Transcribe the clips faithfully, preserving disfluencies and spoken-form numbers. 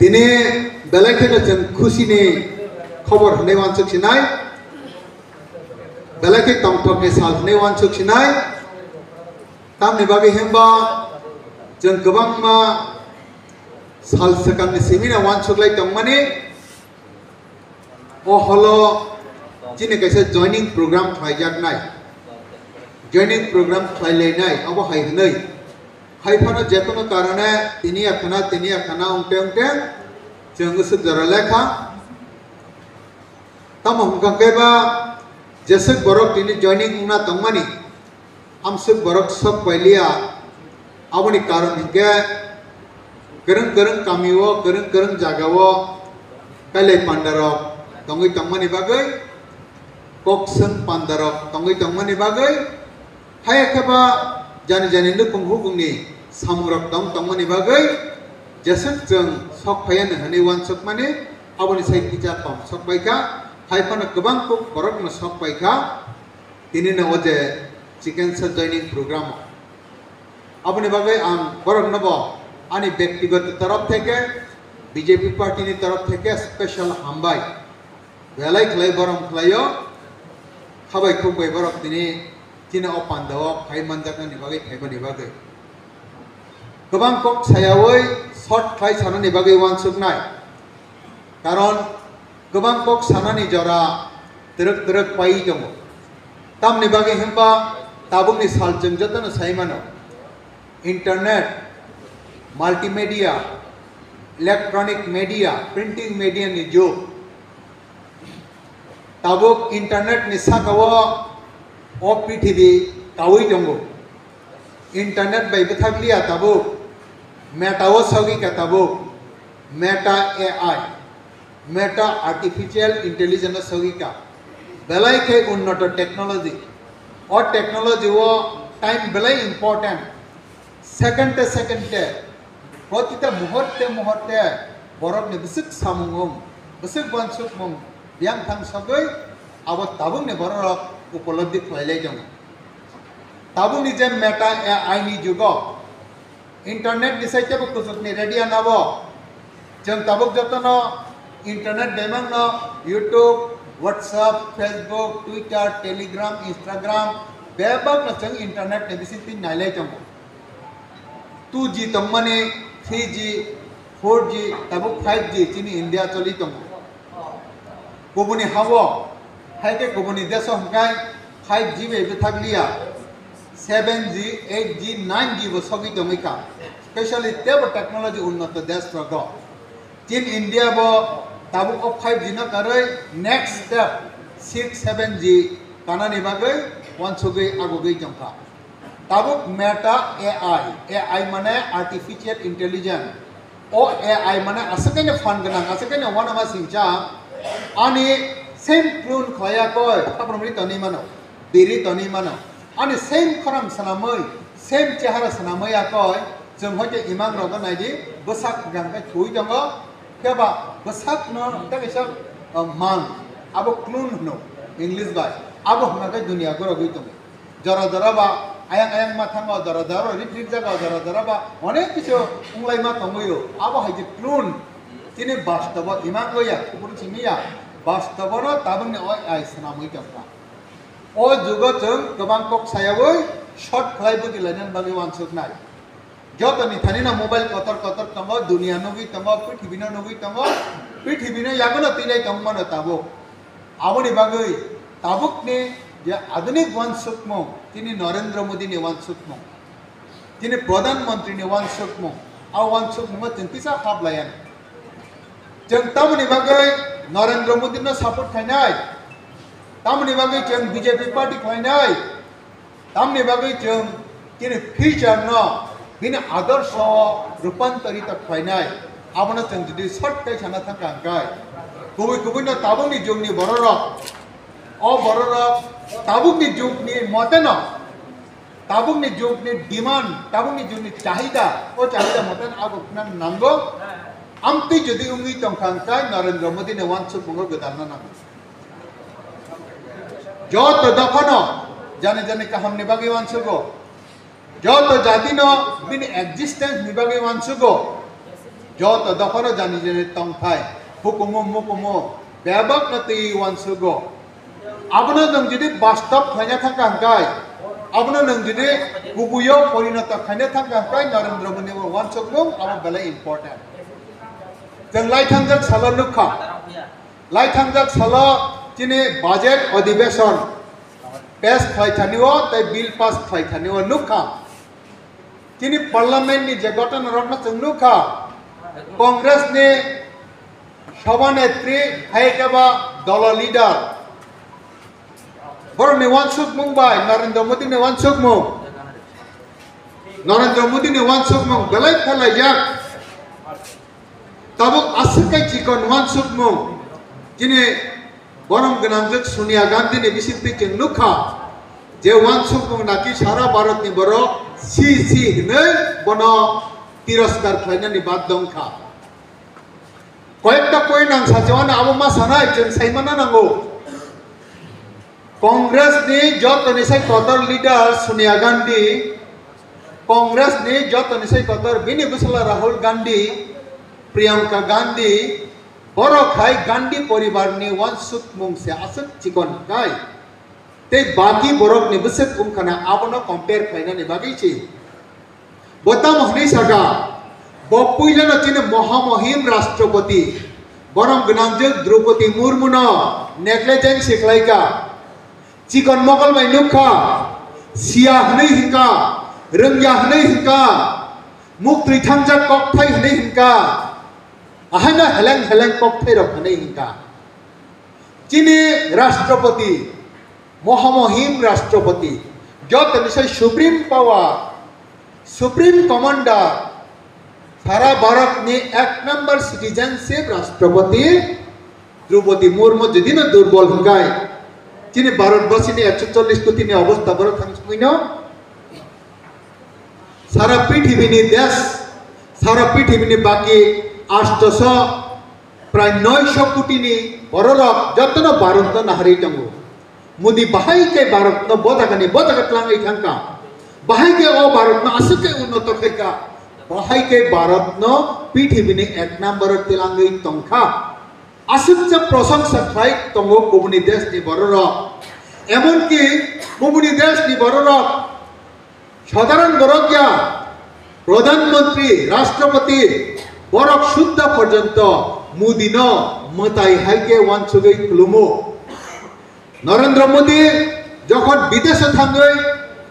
Tini belai kheno chwng khusini khobor hwnwi uansuk sinai, belai khe tongthokni sal hwnwi uansuk sinai. Tamni bagwi hwnba chwng kwbangma sal swkangni simino uansuklai tongmani. O holo chini kaisa joining program khlaijaknai, joining program khlailainai, abo hai hwnwi. Hai phano jekono karone tini akhana, tini akhana ongte ongte chwng usuk jora lekha. Tamo hwnkha khe ba jeswk borok tini joining wngna tongmani, amswk borok sok pailiya. Aboni karon hinkhe kwrwng kwrwng kamio, kwrwng kwrwng jagao kailai pandarok tongwi tongmani bagwi, kok swng pandarok tongwi tongmani bagwi, haiya khe ba jani jani nukhung hukungni samungrok tong tongmani bagwi jeswk chwng sok phaiya hwnwi uansukmani, aboni sai kisa kom sok bai kha, hai phano kwbang kuk borokno sok bai kha. Tini no o je chicken sa joining program o. Aboni bagwi ang borokno bo ani bektigoto torof theke, B J P party ni torof theke special hambai. Belai khlai borom khlaio, khabai khukbai borok tini chini o pandao phai manjaknani bagwi, phaimani bagwi. Kwbang kok sayawi short khlai sanani bagwi uansuknai. Karon kwbang kok sanani jora twrwk twrwk paiwi tongo. Tamni bagwi hwnba tabukni sal chwng jotono sai mano. Internet, multimedia, electronic media, printing media ni jug. Tabuk internet ni saka o, o prithibi kaui tongo. Internet bai bwthakliya tabuk, Meta o sogwi ka tabuk, Meta A I, Meta Artificial Intelligence o sogwi ka. Belai khe unnoto technology. O technology o time belai important. Second te second te, protita muhurte muhurte borokni bwswk samung wng, bwswk uansukmung biyang thang sogwi abo tabukni bororok upolobdi khlailai tongo. Tabukni je Meta A I ni jugo, internet ni sai tebo kuchukni ready anabo, chwng tabuk jotono internet bemangno YouTube, WhatsApp, Facebook, Twitter, Telegram, Instagram bebakno chwng internet ni bisingtwi nailai tongo. Two G tongmani, three G, four G, tabuk five G chini India choli tongo. Kubuni hao, hai khe kubuni deso hwnkhe five G bai bwthakliya, seven G, eight G, nine G bo sogwi tongwi kha. Specially tebo technology unnoto desh rogo. Chin India bo tabuk o five G no karwi next step six, seven G kanani bagwi uansugwi agugwi tongkha. Tabuk Meta A I, A I mane Artificial Intelligence. O A I mane aswk kaino phan gwnang, aswk kaino uanama singcha. Ani same clone khlaiya koi, khaprum ri tonwi mano, biri tonwi mano. Ani same khorang swnamwi, same chehara swnamwi ya koi, chwng hoi khe imang rogo naidi, bwsak hwnkha hwnkhe thwi tongo, khe ba bwsakno tei kaisa, uh, mang, abo clone hwno English bai, abo hwnkha khe duniya gorogwi tongo. Jora jora ba ayang ayang ma thango, jora jora rit rit jaga, jora jora ba onek kisu wnglaima tongwi o. Abo hai je clone, chini bastobo imang ya, kubun simi ya, bastobono tabukni oi ai swnamwi tongkha. O jugo chwng kwbang kok sayawi short khlai buji lainani bagwi uansuknai. Jotoni thanino mobile kotor kotor tongo, duniya nugwi tongo, prithibino nugwi tongo, prithibino yagono twilai tongmano tabuk. Aboni bagwi tabukni je adunik uansukmung, chini Narendra Modi ni uansukmung, chini Pradhan Mantri ni uansukmung, a uansukmungo chwng kisa hap laiya. Chwng tamoni bagwi Narendra Modi no support khainai, tamoni bagwi chwng B J P party khlainai, tamni bagwi chwng chini future no bini adorsho o rupantarito khlainai, abono chwng jodi short khe sana thangkha hwnkhe, kubui kubui no tabukni jugni bororok, o bororok tabukni jugni moteno, tabukni jugni demand, tabukni jugni chahida, o chahida moteno abo khna nango. Amtwi jodi wngwi tongkha hwnkhe Narendra Modi ni uansukmungo gwdalna nango. Joto dophano jani jani kahamni bagwi uansugo, joto jatino bini existence ni bagwi uansugo. Joto dophano jani jani tongthai, hukumu mukumu bebakno twi uansugo. Abono nwng jodi bastop khlaina thangkha hwnkhe, abono nwng jodi kubuio porinoto khlaina thangkha hwnkhe Narendra Modi bo uansukmung abo belai important. Chwng laithangjak salo nukha, laithangjak salo chini budget adhibeshon pass khlai thani o tei bill pass khlai thani o nukha. Chini parliament ni je gotona rokno chwng nukha, Congress ni sabha netri hai khe ba dolo leader, borok ni uansukmung bai Narendra Modi ni uansukmung, Narendra Modi ni uansukmung belai phalai jak. Tabuk aswk khe chikon uansukmung, chini borom gwnangjwk Sonia Gandhi ni bisingtwi chwng nukha je uansukmung naki sara Bharat ni borok si si hinwi bono tiroskar khlainani bad dongkha. Koyekta point ang sachi mano, abo ma sanai chwng sai mana nango. Congress ni joto ni sai kotor leader Sonia Gandhi, Congress ni joto ni sai kotor bini bwsala Rahul Gandhi, Priyanka Gandhi, borok hai Gandhi poribar ni uansukmung se aswk chikon kai. Tei baki borok ni bwswk wngkha na abono compare khlainani bagwi se. Bo tamo hwnwi saka, bo puilano chini mohamohim Rashtrapati, borom gwnangjwk Draupadi Murmuno negligence khlaika. Chikon mokol bai nukha, siya hwnwi hwnkha, rwngya hwnwi hwnkha, muktwi thangjak kokthai hwnwi hwnkha, ahaino heleng heleng kokthai rok hwnwi hwnkha. Chini Rashtrapati, mohamohim Rashtrapati, joto ni sai supreme power, supreme commander, sara Bharat ni ek number citizenship Rashtrapati Draupadi Murmu jodi no durbol hwnkhe, chini Bharat basi ni ekso chollish koti ni obostha borok thang songwi no. Sara prithibini desh, sara prithibini baki astoso prai noisho kotini bororok jotono Bharatno naharwi tongo. Modi bahai khe Bharatno bo jagani bo jaga twlangwi thangkha. Bahai khe o Bharatno aswk khe unnoto khaikha. Bahai khe Bharatno prithibini ek number o twlangwi tongkha. Aswk je prosongsa khlai tongo kubuni deshni bororok. Emonki kubuni deshni bororok Sadharan borok ya, Pradhan Mantri, Rashtrapati, borok sudda porjonto Modi no mwtai hai khe uansugwi khulumo. Narendra Modi jokhon bidesho thangwi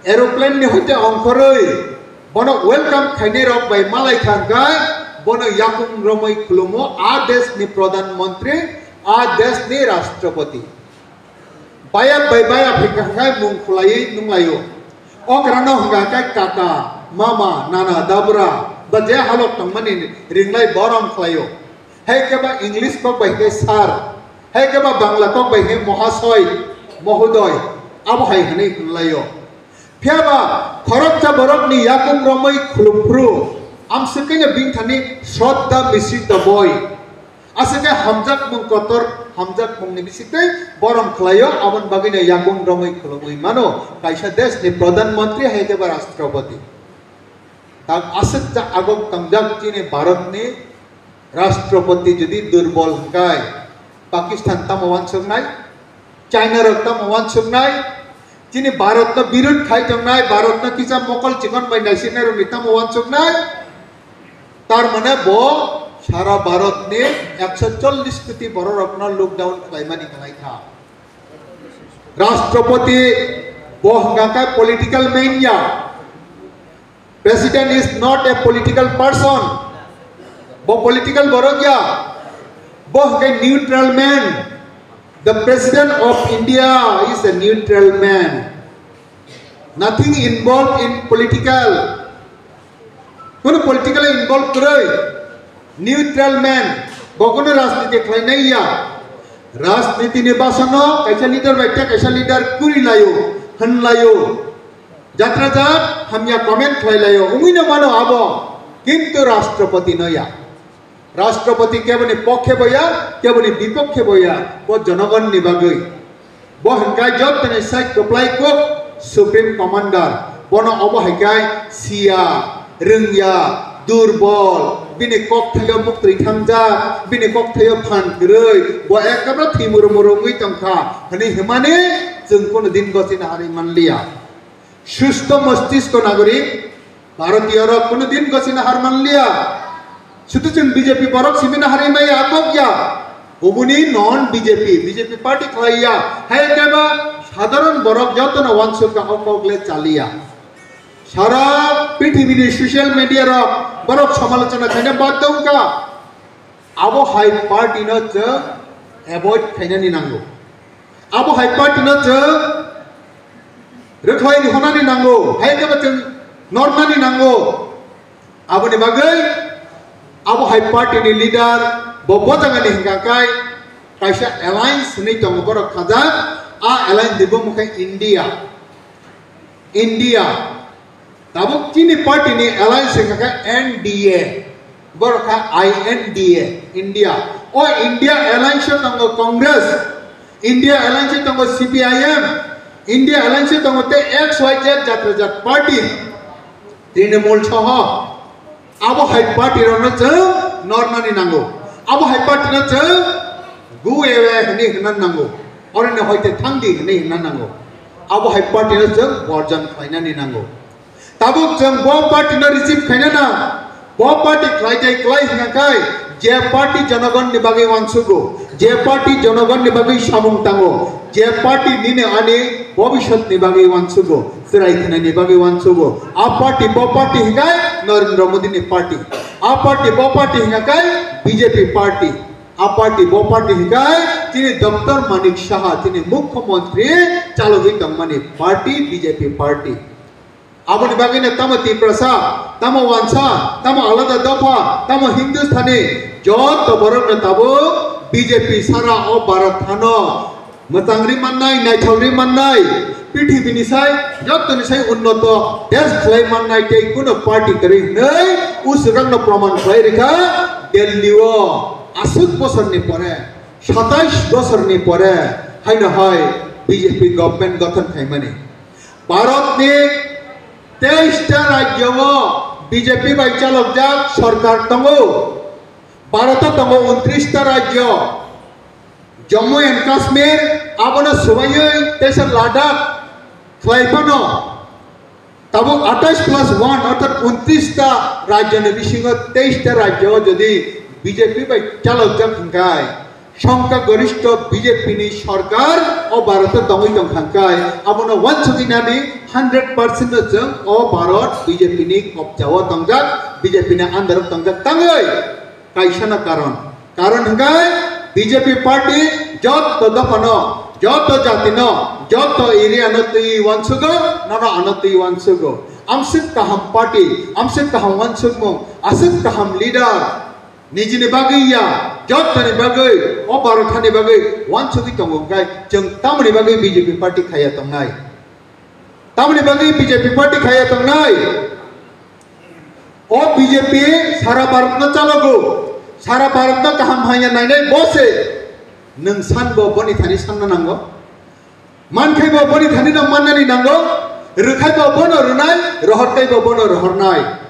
aeroplane ni hoite ongkhorwi bono welcome khainai rok bai malai thangkha, bono yakung romwi khulumo a desh ni Pradhan Mantri, a desh ni Rashtrapati. Bayap bai bayap hingka hingka mung khwlaiwi nunglaio. Okrano hingka hingka kaka, mama, nana, dabra, ba je halok tongmani ringlai borom khlaio. Hai khe ba English kok bai khe sir, hai khe ba Bangla kok bai khe mohasoi, mohodoy, abo hai hwnwi hwnlaio. Phiya ba khoroksa borokni yakung romwi khulum phuru, amswk khe bini thani shraddha misrita boi. Aswk khe hamjakmung kotor, hamjakmungni bisingtwi borom khlaio, aboni bagwino yakung romwi khulumwi mano kaisa deshni Pradhan Mantri hai khe ba Rashtrapati. Tak aswk cha agok tangjak chini Bharatni Rashtrapati jodi durbol hwnkhe Pakistan tamo uansuknai? China rok tamo uansuknai? Chini Bharatno birud khai tongnai, Bharatno kisa mokol chikon bai naisiknai rokni tamo uansuknai? Tar mane bo sara Bharatni ekso chollish koti bororokno lockdown khlaimani khlaikha. Rashtrapati bo hwnkha khe political man ya. President is not a political person. Bo political borok ya. Bo hwnkhe neutral man. The President of India is a neutral man. Nothing involved in political. Kono political involved kwrwi. Neutral man. Bo kono rajniti khlainai ya. Rajniti ni basano kaisa leader bai tei kaisa leader kwrwi laio, hwn laio. Jatra jat hamya comment khlai laio, wngwi no mano abo, kintu Rashtrapati no ya. Rashtrapati keboni pokhe bo ya, keboni bipokhe bo ya, bo jonogon ni bagwi. Bo hwnkhai jottoni sai kwplai kuk Supreme Commander, bono obo hai khai siya, rwngya, durbol, Bini kok thaio muktwi thangjak, bini kok thaio phan kwrwi, bo ekdom thwi muru muru wngwi tongkha hwnwi hwnmani chwng kuno din gosina harwi manliya. Susto mostisko nagorik Bharatiyo rok kuno din gosina har manliya. Sudu chwng B J P borok simi na harwi maya akok ya. Oboni non B J P, B J P party khlai ya. Hai khe ba sadharon borok jotono wansuk ka o kok le chaliya. Sara prithibini social media rok borok samalochona khaina bad wngkha. Abo hai party no chwng avoid khainani nango. Abo hai party no chwng rwkhlai ni honani nango, hai khe bo chwng nornani nango. Aboni bagwi abo hai party ni leader bo bojagani hingka kai kaisa alliance hwnwi tongo borok khajak, a alliance ni bumung khe India. India. Tabuk chini party ni alliance hingka khe N D A. Borok kha I N D A, India. O India alliance o tongo Congress, India alliance o tongo C P I M, India alliance o tongo tei X Y Z jatra jat party, Trinamool soho. Abo hai party rokno chwng nornani nango. Abo hai party no chwng go away hwnwi hwnna nango. Oroni hoite thangdi hwnwi hwnna nango. Abo hai party no chwng borjon khlainani nango. Tabuk chwng bo party no receive khaina nang. Bo party khlai tei khlai hwnka khai je party jonogon ni bagwi wansugo, je party jonogon ni bagwi samung tango, je party nini ani bobisot ni bagwi wansugo, chwrai thwnai ni bagwi wansugo. A party bo party hwnka khai Narendra Modi ni party. A party bo party hwnka khai B J P party. A party bo party hwnka khai chini Doctor Manik Saha, chini Mukhyamantri chalogwi tongmani party B J P party. Aboni bagwino tamo Tiprasa, tamo Wansa, tamo alada dopha, tamo Hindustani, joto borokno tabuk B J P sara o Bharat hano mwchangri mannai, naithokri mannai, prithibini sai, jotoni sai unnoto desh khlai mannai tei kuno party kwrwi hwnwi uswrangno proman khlai rikha Delhi o aswk bosorni pore, satais bosorni pore haino hai B J P government gothon khaimani. Bharatni teis ta rajyo o B J P bai chalokjak sorkar tongo. Bharat o tongo untris ta rajyo. Jammu and Kashmir abono swbaiwi teisa Ladakh khlai phano tabuk atais plus one orthat untris ta rajyoni bisingo teis ta rajyo o jodi B J P bai chalokjak hwnkhe Songkhagoristho B J P ni sorkar o Bharat o tongwi tongkha hwnkhe abono uansugwi nani hundred percent no chwng o Bharat B J P ni kobja o tongjak, B J P ni under o tongjak tangwi kaisa no karon. Karon hwnkhe B J P party jotto dophano, jotto jatino, jotto area no twi uansugo, nono ano twi uansugo. Amswk kaham party, amswk kaham uansukmung, aswk kaham leader. Nijini bagwi ya, jottoni bagwi, o Bharat hani bagwi uansugwi tongo hwnkhe chwng tamoni bagwi B J P party khaiya tongnai? Tamoni bagwi B J P party khaiya tongnai? O B J P sara Bharatno chalogo, sara Bharatno kaham hanya nainai bo se. Nwng sanbo boni thani sanna nango. Mankhaibo boni thanino mannani nango, rwkhaibo bono rwnai, rohorkhaibo bono rohornai.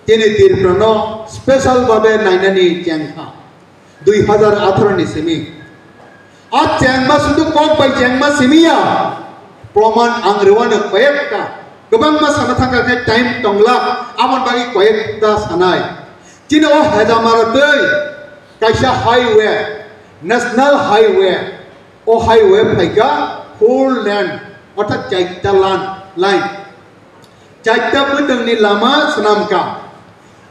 Tini Tripura no special babe nainani chengkha dui hazar atharo ni simi. A chengma sudu kok bai chengma simi ya. Proman ang rwano koyekta, kwbangma sana thangkha khe time tongla, aboni bagwi koyekta sanai. Chini o Hejamara tei kaisa highway, national highway, o highway phaikha four lane, orthat chaita lan, line. Chaita bwtwngni lama swnamkha.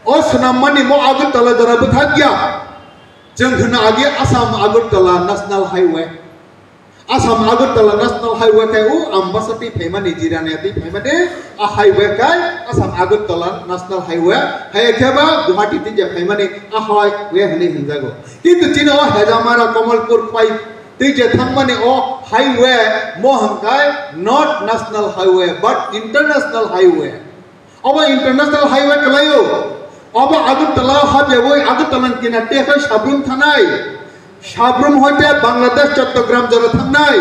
O swnammani mo Agartala jora bwthakya. Chwng hwno agi Assam Agartala National Highway. Assam Agartala National Highway khe o Ambasa twi phaimani, Jirania twi phaimani, a highway khe Assam Agartala National Highway. Hai khe ba Guwahati twi je phaimani a highway hwnwi hwnjago. Kintu chini o Hejamara Kamalpur phai twi je thangmani o highway mo hwnkhai not National Highway but International Highway. Obo International Highway kwlaio. Obo Agartala habyawi Agartala ni kinar tei hai Sabrum thanai. Sabrum hoite Bangladesh Chattogram jora thangnai.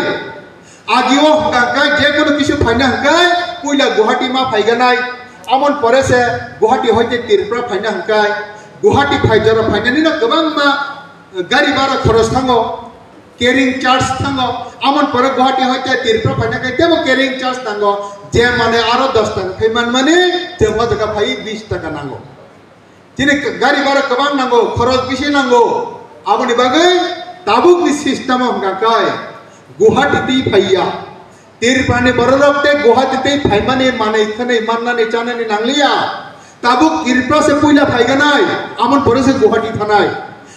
Agio hwnkha hwnkhe je kono kisu phaina hwnkhe puila Guwahati ma phaiganai. Amon pore se Guwahati hoite Tripura phaina hwnkhe Guwahati phai jora phainani no kwbangma gari bhara khoros thango, carrying charge thango. Amon pore Guwahati hoite Tripura phaina khe tebo carrying charge thango. Je mane aro dos taka khai man mani, je o jaga phai bis taka nango. Chini gari bhara kwbang nango, khoros bisi nango. Aboni bagwi tabukni system o hwnkha khe Guwahati twi phaiya. Tripurani bororok tei Guwahati tei phaimani manwi khwnwi mannani chanani nangliya. Tabuk Tripura se puila phaiganai, amon pore se Guwahati thanai,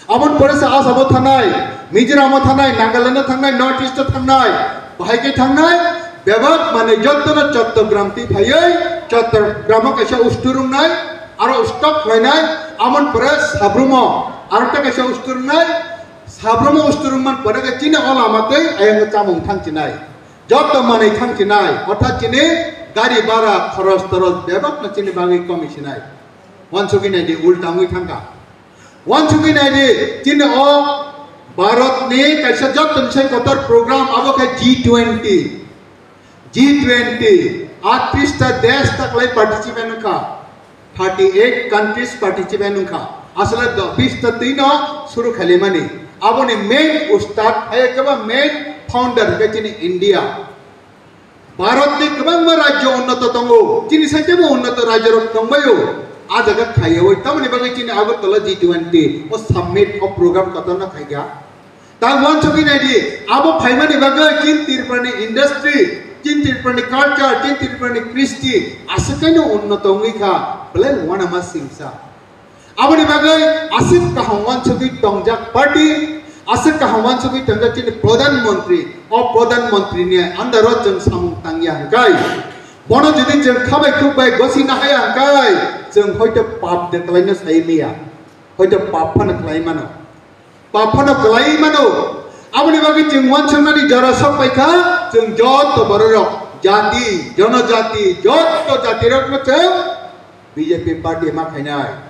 amon pore se Assam o thanai, Mizoram o thanai, Nagaland o thangnai, North East o thangnai, bahai khe thangnai, bebak manwi jottono Chattogram twi phaiwi, Chattogram o kaisa usturungnai, aro stock khlainai, amon pore Sabrum o aro ta kaisa usturungnai, Sabrum o usturung man pore khe chini o lama twi ayang chamung thang chinai. Jotto manwi thang chinai, orthat chini gari bhara khoros toros bebak no chini bagwi komi sinai. Wansugwi naidi, ulta wngwi thangkha. Wansugwi naidi, chini o Bharat ni kaisa jotto ni sai kotor program abo khe G twenty. G twenty, atris ta desh taklai participant wngkha. Thirty eight countries participant wngkha. Aswk do bis ta twi no suru khalimani. Aboni main ustad hai khe ba main founder hwnkhe chini India. Bharat ni kwbangma rajyo unnoto tongo. Chini sai tebo unnoto rajyo rok tongbaio. A jaga khaiyawi tamoni bagwi chini Agartala G twenty o summit o program kotorno khaikha. Ta wansugwi naidi, abo phaimani bagwi chini Tripurani industry, chini Tripurani culture, chini Tripurani kristi aswk kaino unnoto wngwi kha, belai uanama singsa. Aboni bagwi aswk kaham wansugwi tongjak party, aswk kaham wansugwi tongjak chini Pradhan Mantri. O Pradhan Mantri ni under o chwng samung tangya hwnkhe, bono jodi chwng khabai khukbai gosi nahaya hwnkhe, chwng hoito pap de kwlaino sai maya, hoito pap phano kwlai mano. Pap phano kwlai mano. Aboni bagwi chwng wansuknani jora sok paikha, chwng joto bororok jati, jonojati, joto jatirokno chwng B J P party ma khainai.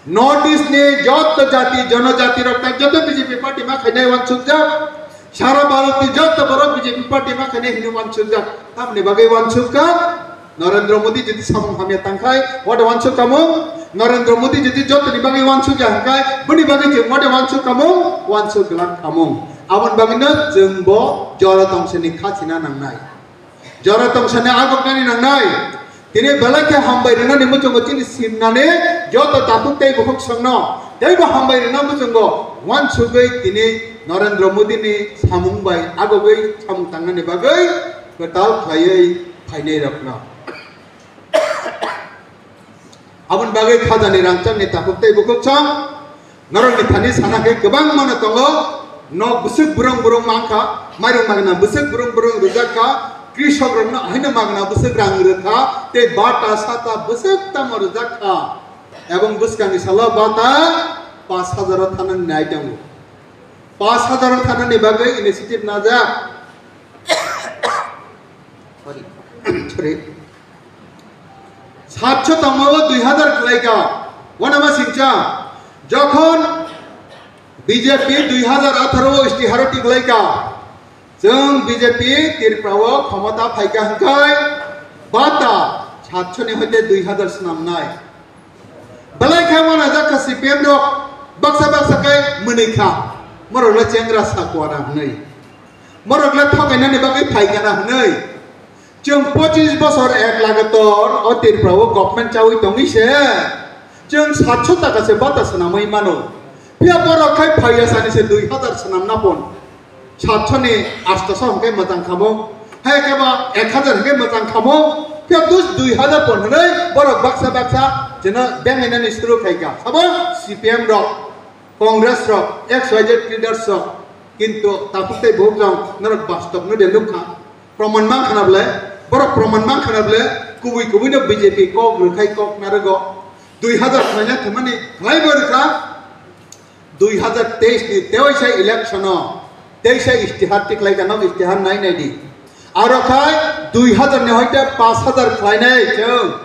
North East ni joto jati, jonojati rok ta joto B J P party ma khainai wansukjak. Sara Bharat ni joto borok B J P party ma khainai hinwi wansukjak. Tamni bagwi wansukjak. Narendra Modi jodi samung hamya tangkhai, wade wansuk kamung. Narendra Modi jodi jotoni bagwi wansuk ya hwnkhe, boni bagwi je wade wansuk kamung, wansuk glak kamung. Aboni bagwino chwng bo jora tongsani khachina nangnai. Jora tongsani agoknani nangnai. Tini belai khe hambai rwnani muchungo chini simnani joto takhuk tei bukhuk songno. Teibo hambai rwna muchungo wansugwi tini Narendra Modi ni samung bai agogwi samung tangnani bagwi kwtal khlaiwi phainai rokno. Aboni bagwi khajani rangchakni takhuk tei bukhuk chwng norokni thani sana khe kwbang mano tongo. Nok bwswk burung burung mankha, mairung magna bwswk burung burung rwjak kha, krishok rokno haino magna bwswk rang rwkha, tei bata sata bwswk tamo rwjak kha. Ebong bwskangni salo bata pash hajar o thanani nai tongo. Pash hajar o thanani bagwi initiative najak. Sorry. Sorry. Satso tongmao dui hazar khlaika. Wanama singcha. Jokhon B J P dui hazar atharo o istiharo tiklaika. Chwng B J P Tripura o khomota phaika hwnkhe bata satso ni hoite dui hazar swnamnai. Belai khe wanajak kha C P M rok, baksa baksa khe mwnwi kha. Morok le chengra sakwa na hwnwi. Morok le thokainani bagwi phaikha na hwnwi. Chwng pochis bosor ek lagator o Tripura o government chawi tongwi se. Chwng satso taka se bata swnamwi mano. Phiya borok khai phaiya sani se dui hazar swnamna pon. Satso ni asto so hwnkhe mwchang khamung, hai khe ba ek hazar hwnkhe mwchang khamung, phiya dus dui hazar pon hwnwi borok baksa baksa jeno bengainani suru khaikha. Sabo C P M rok, Congress rok, X Y Z leaders rok, kintu takhuk tei bukhuk rok norok bastob no de nukha. Proman mankha na ble, borok proman mankha na ble, kubui kubui no B J P kok rwkhai kok narwgo. Dui hazar khlaina thumani khlai bo rwkha. Dui hazar teis ni teisa election o teisa istihar tiklai kha, nok istihar nai nai di. Aro khai dui hazar ni hoite pash hazar khlainai chwng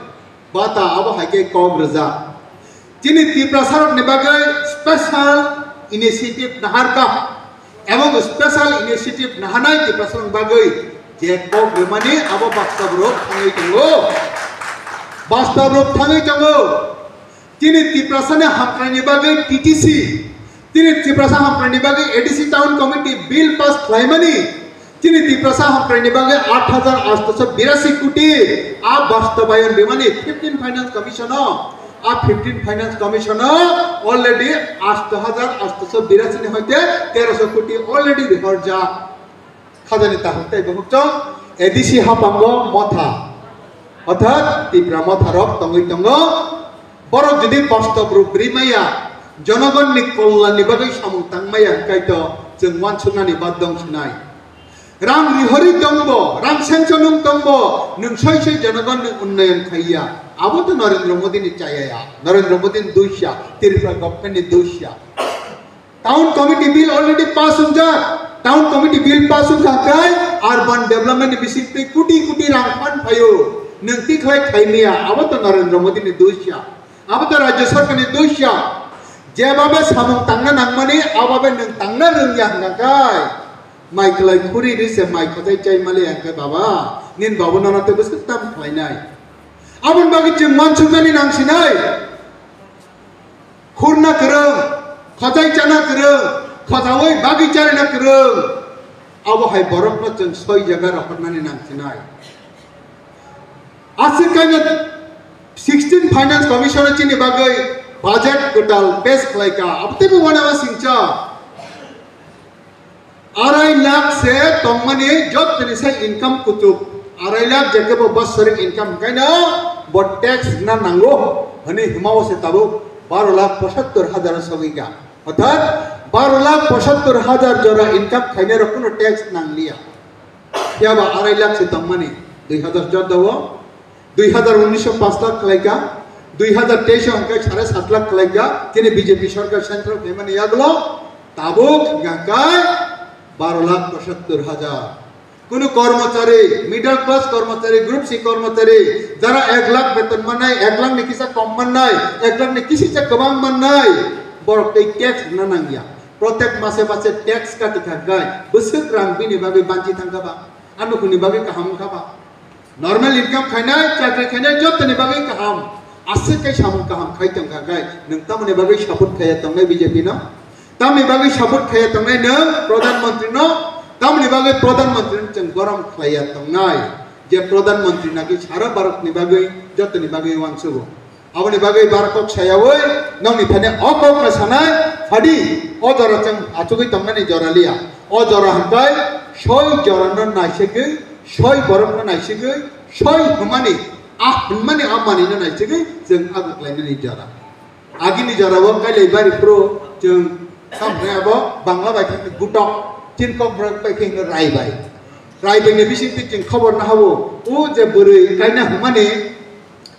bata abo hai khe kok rwjak. Chini Tiprasa rok ni bagwi special initiative naharkha, ebong special initiative nahanai Tiprasa rok ni bagwi je kok rwmani abo basta borok thangwi tongo, basta borok thangwi tongo. Chini Tiprasani hamkraini bagwi T T C, chini Tiprasa hamkraini bagwi A D C Town Committee bill pass khlaimani, chini Tiprasa hamkraini bagwi aat hajar aatso birasi koti a bastobayon rimani fifteen Finance Commission o, a fifteen Finance Commission o already aat hajar aatso birasi ni hoite teroso koti already rihorjak. Khajani tahuk tei bukhuk chwng A D C hapango motha, orthat Tipra motha rok tongwi tongo. Borok jodi bastob rw bri maya, jonogon ni kollan ni bagwi samung tang maya, hwnkhe to chwng uansuknani baddong sinai. Rang rihori tongbo, rang senchonung tongbo, nwng soi soi jonogon ni unnayon khaiya. Abo to Narendra Modi ni chaya ya, Narendra Modi ni dusya, Tripura government ni dusya. Town committee bill already pass wngjak. Town committee bill pass wngkha khe urban development ni bisingtwi koti koti rang phan phaio. Nwng tikhlai khaimaya, abo to Narendra Modi ni dusya. Abo to Rajya Sarkar ni dusya. Jebabe samung tangna nangmani, ababe nwng tangna rwngya hwnkha khe. Mai kwlai khuri ri se mai khajai chai mali hwnkhe baba. Nin babu nono tei bwswk tam khlainai. Aboni bagwi chwng uansuknani nangsinai. Khurna kwrwng, khojai chana kwrwng, khojaui bagwi charina kwrwng, abo hai borokno chwng soi jaga rohornani nangsinai. Aswk kaino sixteen Finance Commission o chini bagwi budget kwtal pass khlaika, abo teibo uanama singcha. Arai lakh se tongmani jottoni sai income kuchuk. Arai lakh jekebo basarik income hwnkhaino bo tax na nango hwnwi hwmao se tabuk baro lakh pochattor hajar sogwi kha. Orthat baro lakh pochattor hajar jora income khainai rok kuno tax nangliya. Phiya ba arai lakh se tongmani dui hajar chordo o dui hajar unnish o paanch lakh khlaika, dui hajar teis o hwnkhe sare sat lakh khlaika, chini B J P sarkar central phaimani yagulo tabuk hwnkhe baro lakh pochattor hajar. Kunu kormochari, middle class kormochari, group C kormochari, jara ek lakh beton mannai, ek lakh ni kisa kom mannai, ek lakh ni kisa kwbang mannai, borok tei tax rwna nangya. Protek mase mase tax kati kha gai, bwswk rang bini bagwi banchi thangkha ba, a nukhungni bagwi kaham wngkha ba. Normal income khainai, chakri khainai, jottoni bagwi kaham. Aswk khe samung kaham khai tongkha khe, nwng tamoni bagwi support khaiya tongnai B J P no? Tamoni bagwi support khaiya tongnai nwng Pradhan Mantri no? Tamoni bagwi Pradhan Mantri no chwng gorom khaiya tongnai? Je Pradhan Mantri naki sara Bharat ni bagwi, jottoni bagwi uansugo. Aboni bagwi bar kok sayawi nokni thani o kok no sanai phadi, o jora chwng achugwi tongnani jora liya. O jora hwnkhe soi jora no naisigwi, soi borok no naisigwi, soi hwnmani, a hwnmani a manwi no naisigwi chwng aguklainani jora. Agini jora o kailai bari phuru chwng tamo hwnwi abo Bangla bai khe gutok, chin kok borok bai khe rai bai. Rai bai ni bisingtwi chwng khobor nahao, o je bwrwi kaina hwnmani,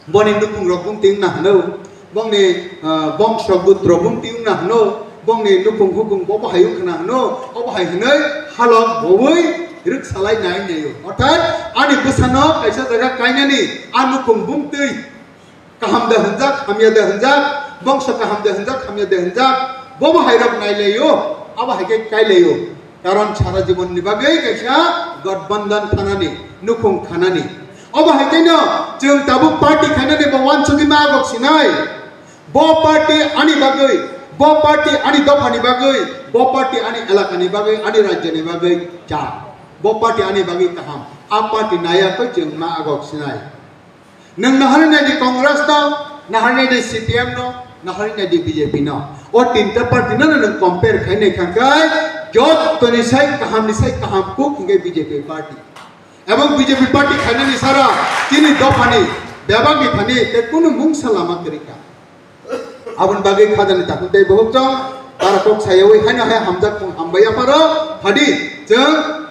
boni nukhung rok bumtwi wngna hwno, bongni, ah, bongso but rok bumtwi wngna hwno, bongni nukhung hukhung bo bahai wngkhwna hwno, obo hai hwnwi halok bowui rwksalai nai naio. Orthat ani bwsano kaisa jaga kainani a nukhung bumtwi kaham da hwnjak, hamya da hwnjak, bongso kaham da hwnjak, hamya da hwnjak, bobo hai rok nai laio, abo hai khe kai laio. Karon sara jibon ni bagwi kaisa gotbondhon thanani, nukhung khanani. Obo hai khe no chwng tabuk party khainani bo uansugwi ma agok sinai. Bo party ani bagwi, bo party ani dopha ni bagwi, bo party ani elaka ni bagwi, ani rajya ni bagwi cha. Bo party ani bagwi kaham. A party naya khe chwng ma agok sinai. Nwng naharwi nai di Congress no, naharwi nai di C P M no, naharwi nai di B J P no. O tinta party no nwng compare khai nai kha khe, jottoni sai kaham ni sai kaham kuk hwnkhe B J P party. Ebong B J P party khainani sara chini dophani bebak ni thani tei kunu mungsa lama kwrwi kha. Aboni bagwi khajani takhuk tei bohok chong bara kok sayawi haino hai hamjak tong hambai apharo phadi chwng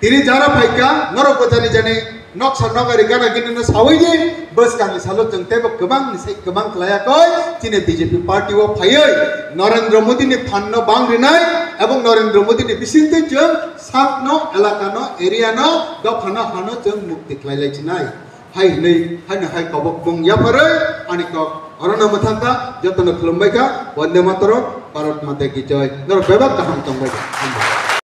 tini jara phaikha norok bo jani jani noksa nokari gana gini no sawi di bwskang ni salo chwng teibo kwbang ni sai kwbang khlaiya koi chini B J P party o phaiwi Narendra Modi ni phan no bang rinai ebong Narendra Modi ni bisingtwi chwng sak no elaka no area no dopha no hano chwng mukti khlai lai chinai. Hai hwnwi, haino hai kobok bung yapharwi ani kok orono mwthangkha, jotono khulumbaikha, Vande Mataram, Bharat Mata ki Jai. Norok bebak kaham tongbaikha. Hambai.